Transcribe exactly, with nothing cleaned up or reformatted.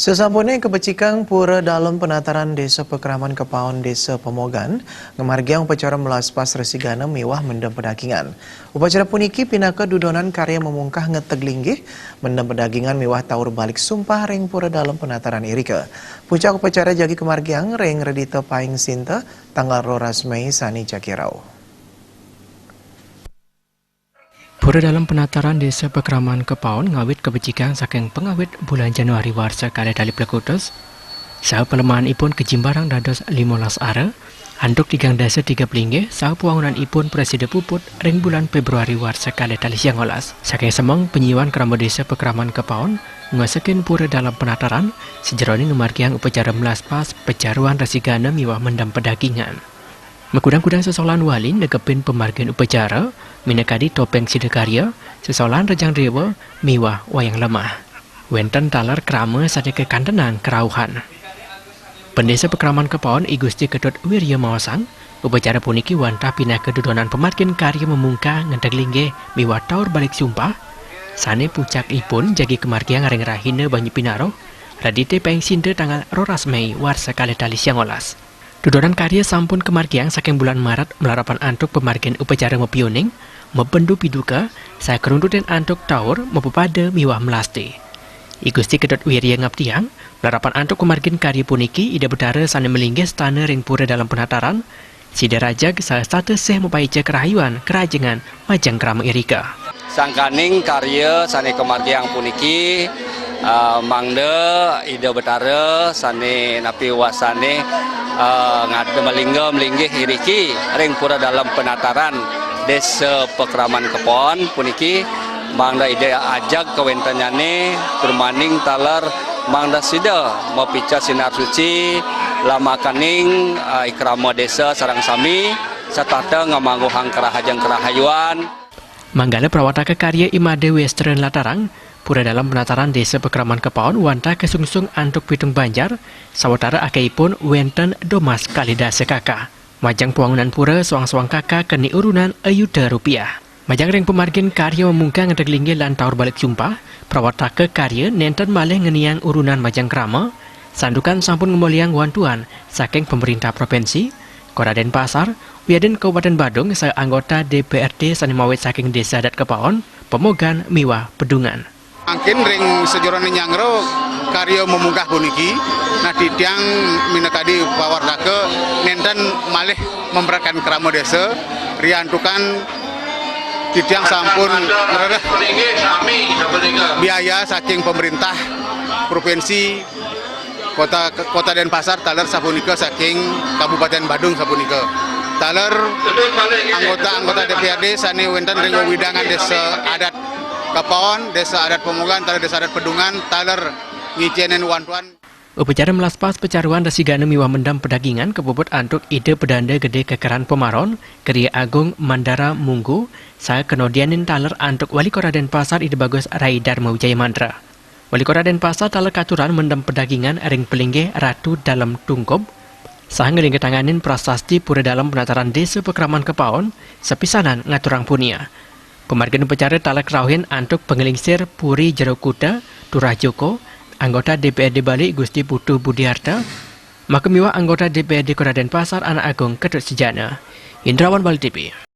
Sasampuné kapecikang Pura Dalem Penataran Désa Pakraman Kepaon Désa Pemogan, ngamargiang upacara melaspas resigana miwah mendem pedagingan. Upacara puniki pinaka dudonan karya mamungkah ngeteg linggih, mendem pedagingan miwah taur balik sumpah ring Pura Dalem Penataran irika. Puncak upacara jagi kamargiang ring Redita Paing Sinta, tanggal roras Mei sané jagi rauh. Pura Dalem Penataran Désa Pakraman Kepaon ngawit kapecikang saking pangawit bulan Januari warsa kalih tali plekutus, saha palemahanipun kajimbarang dados limolas ara, antuk tigang dasa tiga plinggih, saha pawangunanipun prasida puput ring bulan Februari warsa kalih tali siangolas. Saking semeng panyiuan krama Désa Pakraman Kepaon, ngasekin Pura Dalem Penataran, sajeroning ngamargiang upacara melaspas, pacaruan resigana miwah mendem pedagingan. Makudang-kudang sesolahan wali negepin pamargin upacara, minakadi topéng sidakarya, sesolahan rejang déwa, miwah wayang lemah. Wénten taler krama sané kakantenang karauhan. Pendésa Pakraman Kepaon I Gusti Ketut Wirya maosang, upacara puniki wantah pinaka dudonan pamargin karya mamungkah ngeteg linggih miwah taur balik sumpah, sané puncakipun jagi kamargiang ring rahina Banyu Pinaruh, Redita Paing Sinta tanggal roras Mei warsa kalih tali siangolas. Dudonan karya sampun kamargiang saking bulan Maret malarapan antuk pamargin upacara mapiuning, mabendu piduka, saha karuntutin antuk taur, mapepada miwah melasti. I Gusti Ketut Wirya ngaptiang, malarapan antuk pamargin karya puniki Ida Betara sané malinggih stana ring Pura Dalem Penataran, sida rajeg saha setata sih mapaica karahayuan, karahajengan, majeng krama irika. Sangkaning karya sané kamargiang puniki, eh, mangda Ida Betara sané napi wasané, eh, ngad-, malingga malinggih iriki ring Pura Dalem Penataran Désa Pakraman Kepaon puniki, mangda Ida ajeg kawéntenannyané tur maning taler mangda sida mapica sinar suci lamakaning, eh, ikrama désa sareng sami setata ngamangguhang karahajeng karahayuan. Manggala prawataka karya I Made Western Latarang, Pura Dalem Penataran Désa Pakraman Kepaon wantah kasungsung antuk pitung banjar, sawatara akéhipun wénten domas kalih dasa kaka. Majeng pawangunan pura soang-soang kaka keni urunan ayuta rupiah. Majeng ring pamargin karya mamungkah ngeteg linggih lan taur balik sumpah, prawataka karya nénten malih ngeniang urunan majeng krama, santukan sampun ngamolihang wantuan saking pamréntah provinsi, Kota Denpasar, wiadin Kabupaten Badung saha anggota D P R D sané mawit saking Désa Adat Kepaon, Pemogan miwah Pedungan. Mangkin ring sajeroning nyanggra karya mamungkah puniki, nah titiang minakadi pawartaka nénten malih memberatkan krama désa, riantukan titiang sampun ngrereh biaya saking pamréntah provinsi, Kota, Kota Denpasar taler sapunika saking Kabupaten Badung sapunika. Taler anggota-anggota D P R D sané wénten ring wewidangan Désa Adat Kepaon, Désa Adat Pemogan, taler Désa Adat Pedungan, taler ngicénin wantuan. Upacara melaspas pacaruan resigana miwah mendem pedagingan kapuput antuk Ida Pedanda Gedé Kekeran Pemaron, Kriya Agung Mandara Munggu, saha kanodianin taler antuk Wali Kota Denpasar Ida Bagus Rai Darma Wijaya Mantra. Wali Kota Denpasar taler katuran mendem pedagingan ring palinggih Ratu Dalem Tungkup, saha nglingga tanganin prasasti Pura Dalem Penataran Désa Pakraman Kepaon, sapisanan ngaturang punia. Pamargin upacara taler karauhin antuk Panglingsir Puri Jero Kuta, Turah Joko, anggota D P R D Bali Gusti Putu Budiarta, maka miwah anggota D P R D Kota Denpasar Anak Agung Ketut Sujana. Indrawan Bali T V.